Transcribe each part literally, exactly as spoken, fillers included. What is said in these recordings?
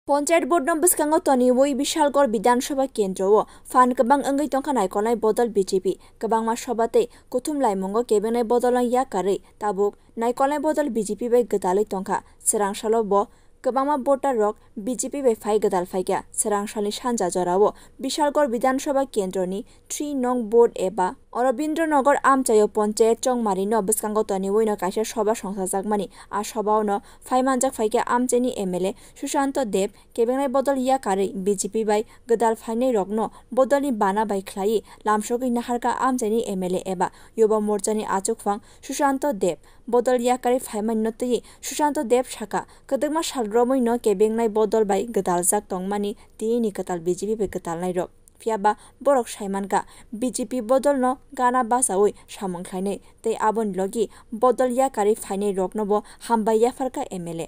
Panchayat Board no bwskango toniwi Bishalgarh Bidhan Sabha Kendro o phan kwbang wngwi tongkha naikolnai bodol B J P. Kwbangma sabha tei kuthum laimungo kebengnai bodol no yakarwi tabuk naikolnai bodol B J P bai gwdalwi tongkha. Swrangsalo bo kwbangma voter rok B J P bai phai gwdal phaikha. Swrangsalni sanja jorao Bishalgarh Bidhan Sabha Kendroni three nong booth eba Arobindra Nagar amchaio Panchayat Chongmari no bwskango toniwi no kaisa sabha songsajakmani. A sabha o no phai manjak phaikha amchaini M L A Sushanta Deb, kebengnai bodol yakarwi B J P bai gwdal phainai rokno bodolni bana bai khlaiwi lamsogwi naharkha amchaini M L A eba Yuba Morchani achukphang Sushanta Deb. Bodol yakarwi phaimani no twiwi Sushanta Deb sakha, kwdwkma sal romwi no kebengnai bodol bai gwdaljak tongmani tini kwtal B J P bai gwdalnai rok. Phiya ba borok saimankha B J P bodol no gana bachawi samung khlainai tei aboni logi bodol yakarwi phainai rokno bo hambai yapharkha M L A.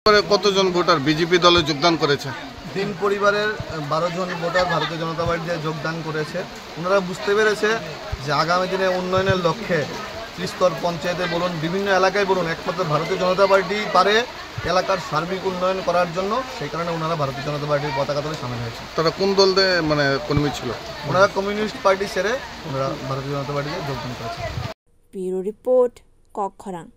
পরে কতজন voter BJP দলে যোগদান করেছে? তিন পরিবারের বারো জন ভোটার ভারতীয় জনতা পার্টিতে যোগদান করেছে। ওনারা বুঝতে পেরেছে যে আগামী দিনে উন্নয়নের লক্ষ্যে ত্রিস্তর পঞ্চায়েতে বলুন, বিভিন্ন এলাকায় বলুন, একমাত্র ভারতীয় জনতা পার্টি পারে এলাকার সার্বিক উন্নয়ন করার জন্য। সেই কারণে ওনারা ভারতীয় জনতা পার্টির পতাকা তলে সামিল হয়েছে। তারা কোন দল দিয়ে মানে কর্মী ছিল? ওনারা কমিউনিস্ট পার্টি ছেড়ে ওনারা ভারতীয় জনতা পার্টিতে যোগদান করেছে। Bureau Report, Kokkhorang.